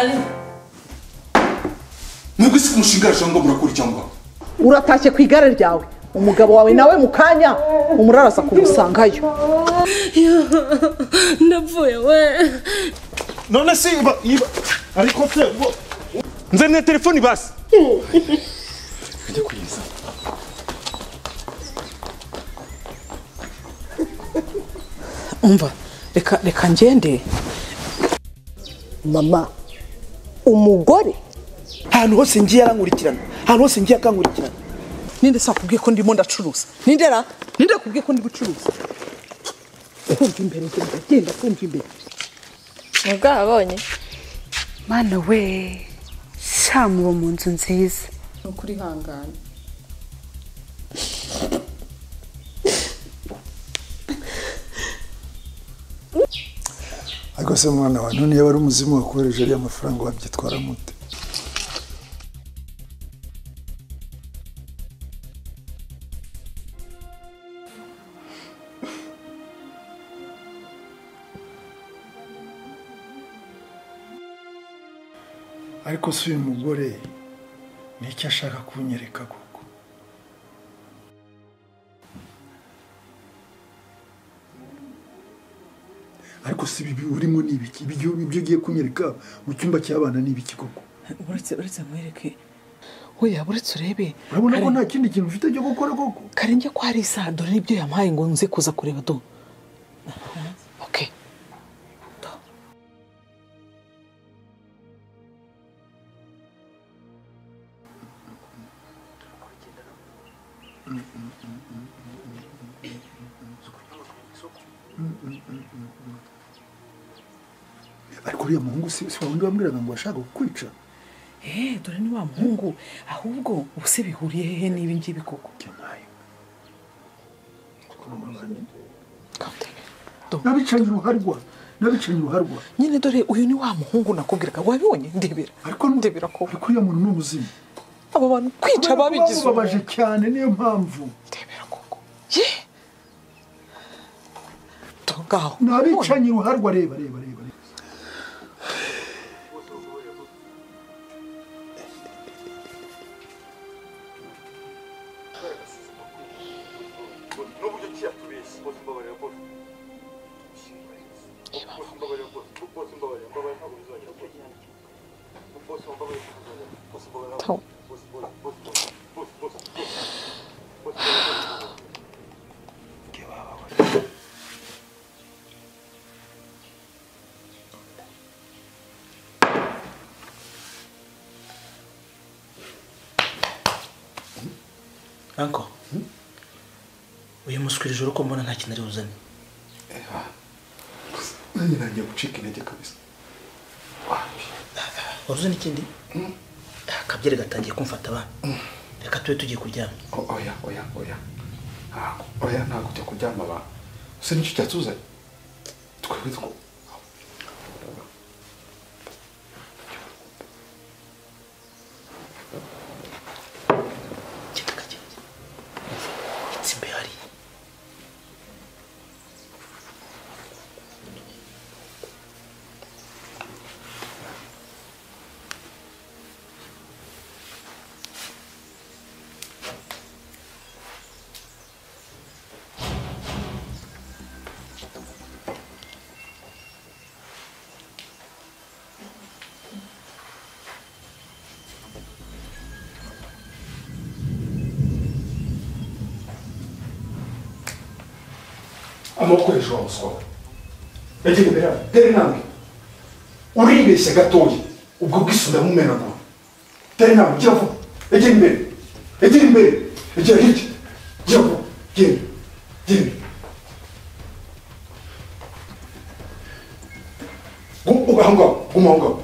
Karibu. Mwebwe si kumushinga cyangwa murakora cyangwa? Uratashye ku igare ryawe. Umugabo wawe nawe mukanya umuraraza kugusangayo. Ndapfuye we. None se iba ariko se nzane telefoni basi. Njye kuyiza. Umva reka ngende. Mama umugore ahantu hose ngiye arankurikirana, ahantu hose ngiye akankurikirana. Ninde sakubwiye ko ndimo ndacuruza? Ninde ra? Ninde akubwiye ko ndi gucuruza? Kumva imbere genda kumva imbere. Mubwabonye. Mana we shamubo mu nzu nziza. Nukuri hangana. Ariko se mwana wa none yaba ari umuzimu wakohereje ariya mafaranga wabyitwara mute? Ariko si uyu mugore ni icyo ashaka kunyereka koko? Ariko si ibi urimo ni ibiki? Ibyo ugiye kunyereka mu cyumba cy'abana ni ibiki koko? Uretse nkwereke. Oya uretse urebe. Urabona ko nta kindi kintu ufite cyo gukora koko? Karenge ko hari isaha dore nibyo yampaye ngo nze kuza kureba do. Okay. Ariko uriya muhungu si wa wundi wambwiraga ngo ashaka kukwica? Dore ni wa muhungu ahubwo ubuse bihuriye hehe n'ibi ngibi koko? Nabicanye uruharwa, nabicanye uruharwa. Nyine dore uyu ni wa muhungu nakubwiraga wabibonye ndebera. Ariko ndebera ko ariko uriya muntu ni umuzimu. Abo bantu kwica babigize babaje cyane niyo mpamvu. Ndebera koko. Ye. Ngaho. Nabicanye uruharwa reba reba reba. Anko, uyu muswira ijoro ko mbona nta kintu ari buzane. Nanjye ntangiye gucika intege kabisa. Wari uzi n'ikindi? Akabyeri gatangiye kumfata abana. Reka tube tugiye kuryama. Oya oya oya. Oya ntabwo ujya kuryama ba. Ese nicyo cyatuzanye? Twebwe two. Amaboko hejuru wa muswa we. Egera imbere yawe, tera intambwe. Uribeshya gatoya, ubwo bwisu ndamumenagura. Tera intambwe, gira vuba. Egera imbere, egera imbere, egera hirya. Gira vuba, genda, genda. Guma aho ngaho, guma aho ngaho.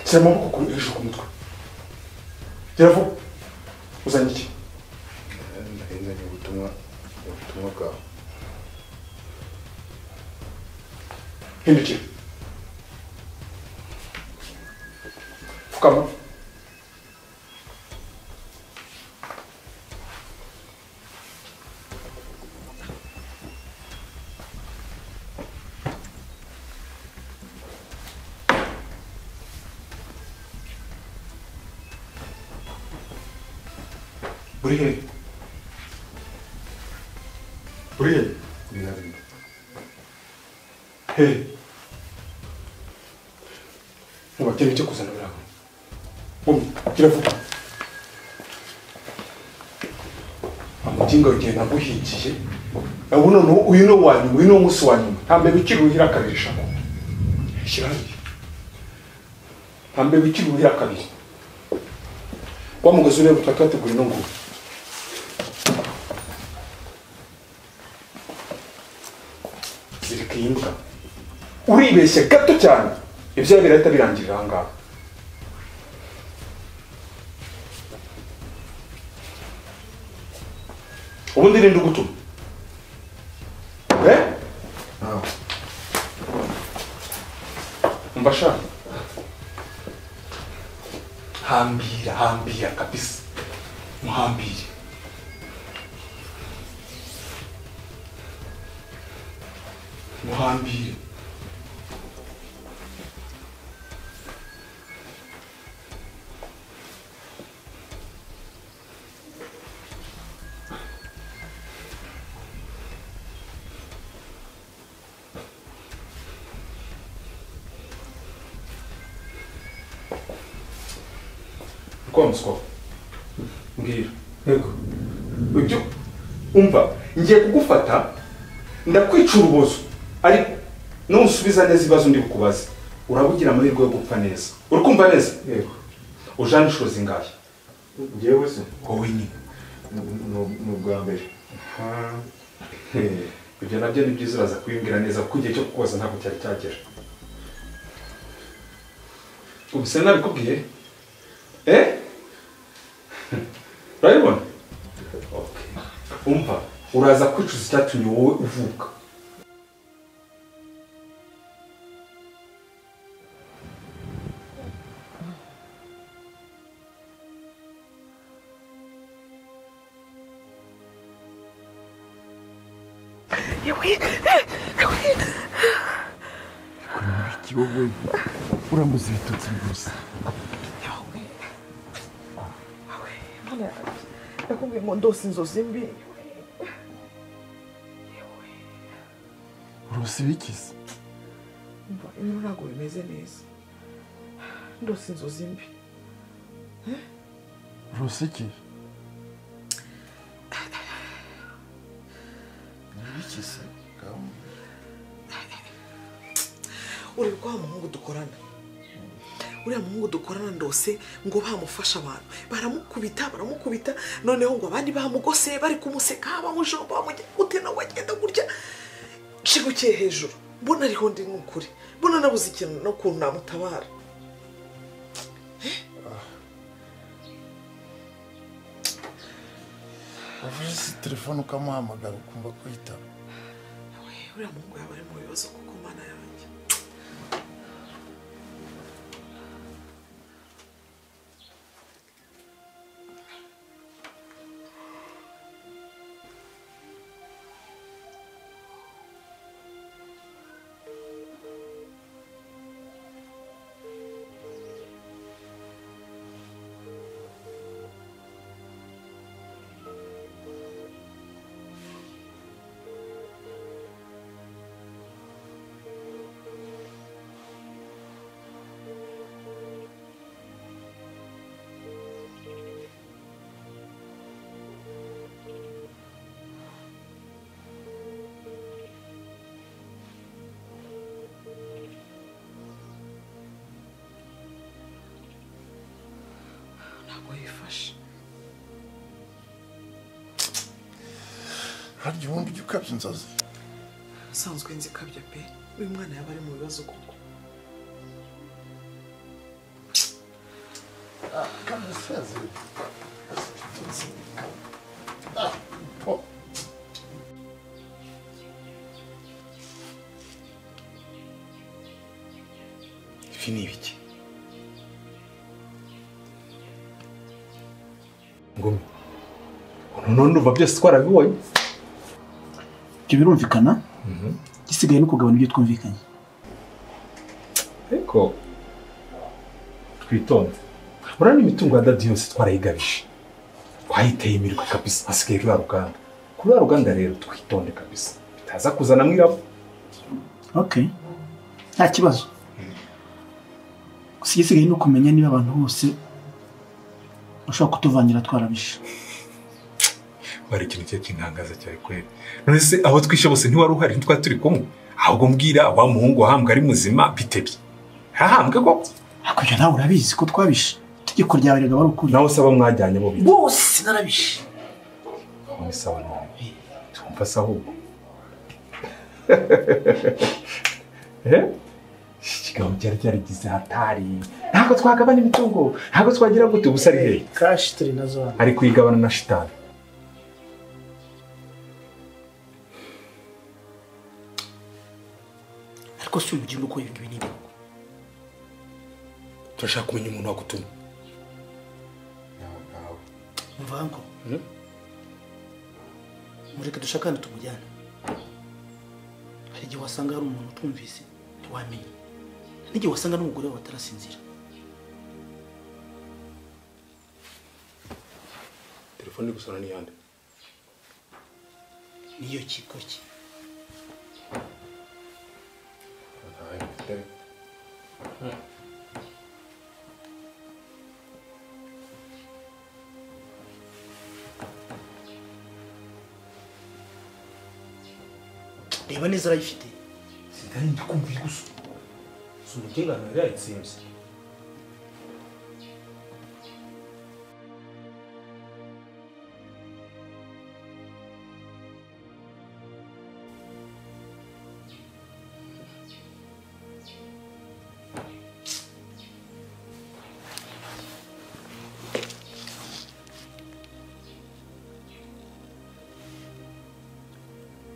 Shyira amaboko hejuru ku mutwe. Gira vuba. Uzanye iki? Nzanye ubutumwa bwawe. Hindukira. Pfukama. Uri he? Uri he? He. Nkuba cyo kuzana birago. Bum, gira vuba. Amutinga ugenda nguhigiye. Ubu none uyu no wanyu, uyu no musi wanyu. Ntambe bikiruhira kabiri shako. Shyira hariya. Ntambe bikiruhira kabiri. Wa mugozi ureba utakategura ino ngubu. Zirika iyi mbwa. Uribeshye gato cyane. Ibyawe birahita birangirira aha ngaha. Ubundi ninde ugutuma? Eh? Umva sha. Hambira, hambira kabisa. Muhambire. Muhambire. Kwa mbwira. Yego. Ibyo umva ngiye kugufata ndakwica urubozo ariko nunsubiza neza ibibazo ndi bukubaze urabugira amahirwe yo gupfa neza. Uri kumva neza? Yego. Ujana inshuro zingahe? Njyewe se wowe nyine ni ubwa mbere. Ibyo nabyo ni byiza uraza kubimbwira neza kuko igihe cyo kukubaza ntabwo cyari cyagera. Ubu se nabikubwiye? Eh? Urabibona? Okay. Umva, uraza kwicuza icyatumye wowe uvuka. Wowe urambuza ibitotsi rwose. Ndakubwiye ngo ndose inzozi mbi. Urose ibiki se? Umva, ibintu ntabwo bimeze neza. Ndose inzozi mbi. Urose iki? Ni ibiki se? Uri kwa muhungu dukorana. Uriya muhungu dukorana ndose ngo bamufasha abantu baramukubita baramukubita, noneho ngo abandi bamugose bari kumuseka bamujomba bamujya gute nawe agenda gutya nshigukiye hejuru mbona ariho ndi n'ukuri mbona nabuze ikintu no kuntu namutabara. Wavuze telefone ukamuhamagara ukumva ko yitaba. Uriya muhungu yaba ari mu bibazo kuko mana yanjye. Yifashe harya ubundi ujya ukabya inzozi? Usanzwe nzi kabya pe, uyu mwana yaba ari mu bibazo koko. Ifi ni ibiki? Ngumi. None ndumva byose twarabibonye. Ibyo birumvikana? Gisigaye no kugabana ibyo twumvikanye. Ariko twitonze. Urabona imitungo ya dadi yose twarayigabije. Twayiteye imirwi kabisa, hasigaye ruriya ruganda. Kuri ruriya ruganda rero twitonde kabisa, bitaza kuzana mwirabo. Okay, nta kibazo. Gusa igisigaye ni ukumenya niba abantu bose bashobora kutuvangira twarabishe. Bari ikintu cye kintangaza cyane kweli. None se aho twishe bose ntiwari uhari, ntitwari turi kumwe? Ahubwo mbwira wa muhungu wahambwe ari muzima bitebye. Hahambwe koko? Ariko ibyo nawe urabizi ko twabishe. Itegeko ryawe rigaba ari ukuri. Nawe saba mwajyanye bo bite? Bose narabishe. None sawa none. Tumva se ahubwo. Ikigabo cyari cyarigize hatari. Ntabwo twagabana imitungo, ntabwo twagira gute ubusa ari hehe? Cash turi nazo hano. Ari kuyigabana na shitani. Ariko si umugingo uko ibi ngibi ni ibihugu. Turashaka kumenya umuntu wagutuma. Mvango. Mureke dushakane tumujyane. Hari igihe wasanga hari umuntu utumvise ntiwamenye. N'igihe wasanga n'umugore wawe atarasinzira. Telefone iri gusona ni yande? Niyo kikoki. Reba neza arayifite. Sindari ndikumva iri gusa. Si umutekano yari yayitsinze.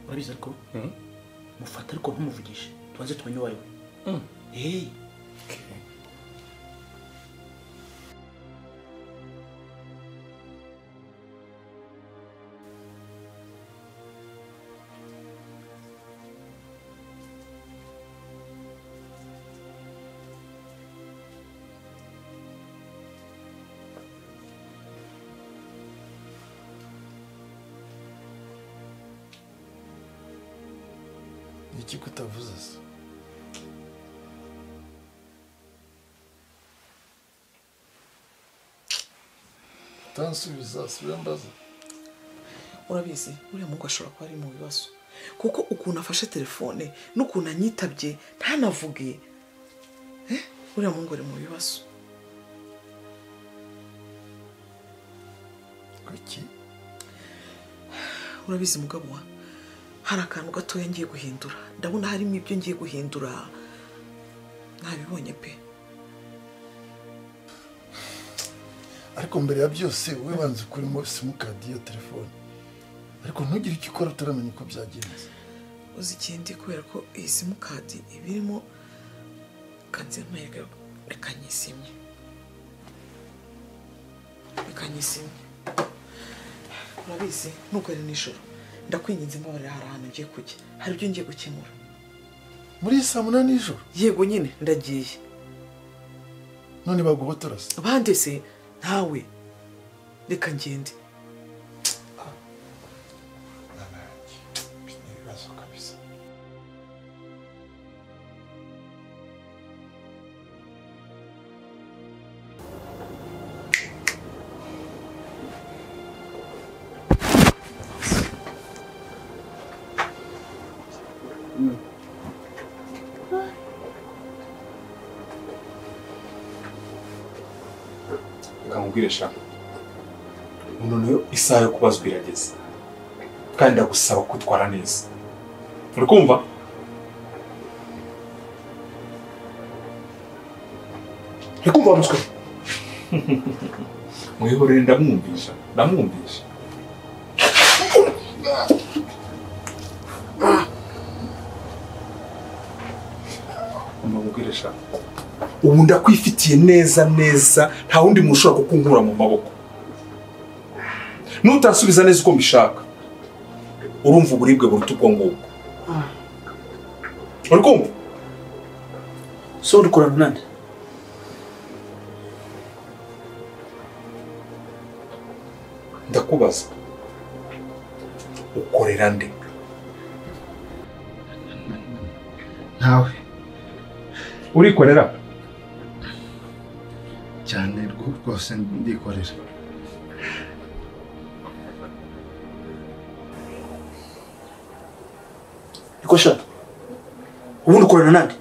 Urabizi ariko mufata ariko ntumuvugishe, tubanze tumenye uwo ari we. Hey. Iki kutavuze se? Utansubiza si mbaza. Urabizi uriya muhungu ashobora kuba ari mu bibazo, kuko ukuntu afashe telefone n'ukuntu anyitabye ntanavuge, uriya muhungu ari mu bibazo. Kuki? Urabizi mugabo wa, hari akantu gatoya ngiye guhindura, ndabona harimo ibyo ngiye guhindura, ntabibonye pe. Ariko mbere ya byose wowe banza ukuremo simukadi ya telefone, ariko ntugire icyo ukora utaramenya uko byagenze. Uzi ikindi, kubera ko iyi simukadi ibirimo kanze ntwereka, reka nyisimye, reka nyisimye. Urabizi nubwo ari nijoro, ndakwinginze mbabarira, hari ahantu ngiye kujya, hari ibyo ngiye gukemura. Muri saa 8 nijoro? Yego nyine ndagiye. None baguhotora se? Bande se ntawe, reka ngende. Ibibazo kabisa. Reka nkubwire sha, noneho isaha yo kubazwa irageze, kandi ndagusaba kwitwara neza. Uri kumva? Uri kumva muswe? Mwihorere ndamwumvisha, ndamwumvisha. Mubwire sha, ubu ndakwifitiye neza neza, nta wundi muntu ushobora kukunkura mu maboko. Nutasubiza neza uko mbishaka, urumva uburibwe buruta ubwo ngubwo. Uri kumva? So udukorana nande? Ndakubaza, ukorera nde? Ntawe. Urikorera? Cyane rwose ndikorera. Ikosha, ubundi ukorana nande?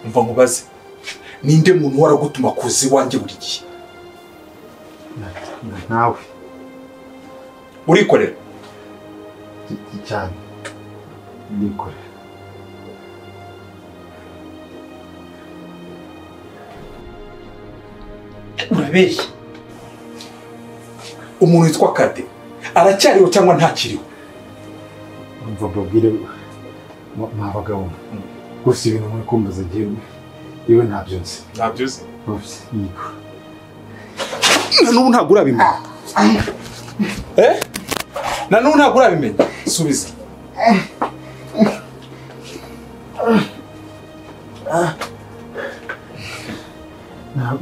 Umva nkubaze, ninde muntu waragutuma kuzi wanjye buri gihe? Ntawe. Urikorera? Cyane ndikorera. Urabeshya. Umuntu witwa Kade aracyariho cyangwa ntakiriho? Umva mbabwire mwa bagabo, gusa ibintu muri kumbaza njyewe yewe ntabyo nzi. Ntabyo uzi? Yego. Na n'ubu ntabwo urabimenya. Na n'ubu ntabwo urabimenya. Subiza.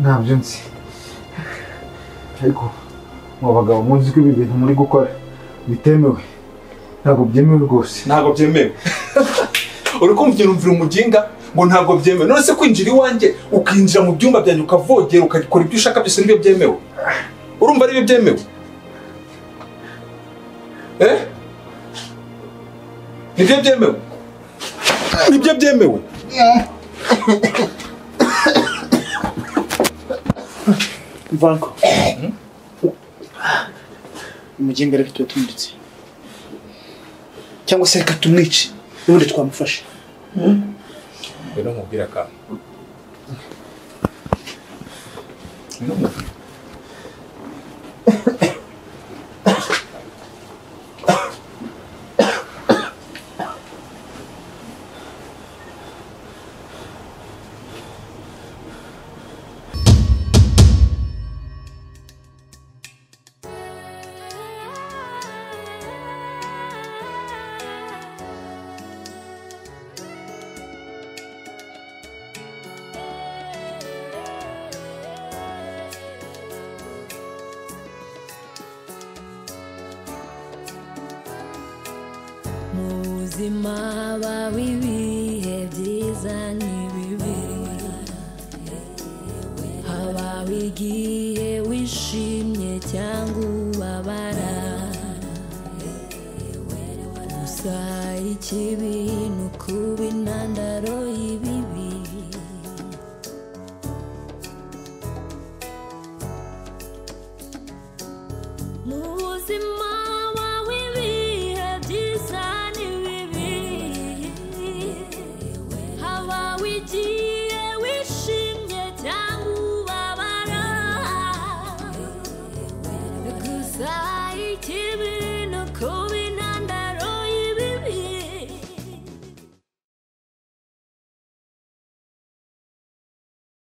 Ntabyo nzi. Ariko mwa bagabo muzi ko ibi bintu muri gukora bitemewe. Ntabwo byemewe rwose. Ntabwo byemewe. Uri kumva umvira umuginga ngo ntabwo byemewe. None se kwinjira iwanjye ukinjira mu byumba byanjye ukavogera ukakora ibyo ushaka byose nibyo byemewe? Urumva ari byo byemewe? Nibyo byemewe? Nibyo byemewe? Mvanko. Umuginga reka tuba tumuritse. Cyangwa se reka tumwice, ubundi twamufashe. Rero nkubwira akantu. Ngwino nkubwire. Muzima bawe ibihe byiza n'ibibi, habaho igihe wishimye cyangwa ubabara, gusa ikibi ni ukuba intandaro y'ibibi. Mu buzima bawe ibihe byiza n'ibibi, habaho igihe wishimye cyangwa ubabara, gusa ikibi ni ukuba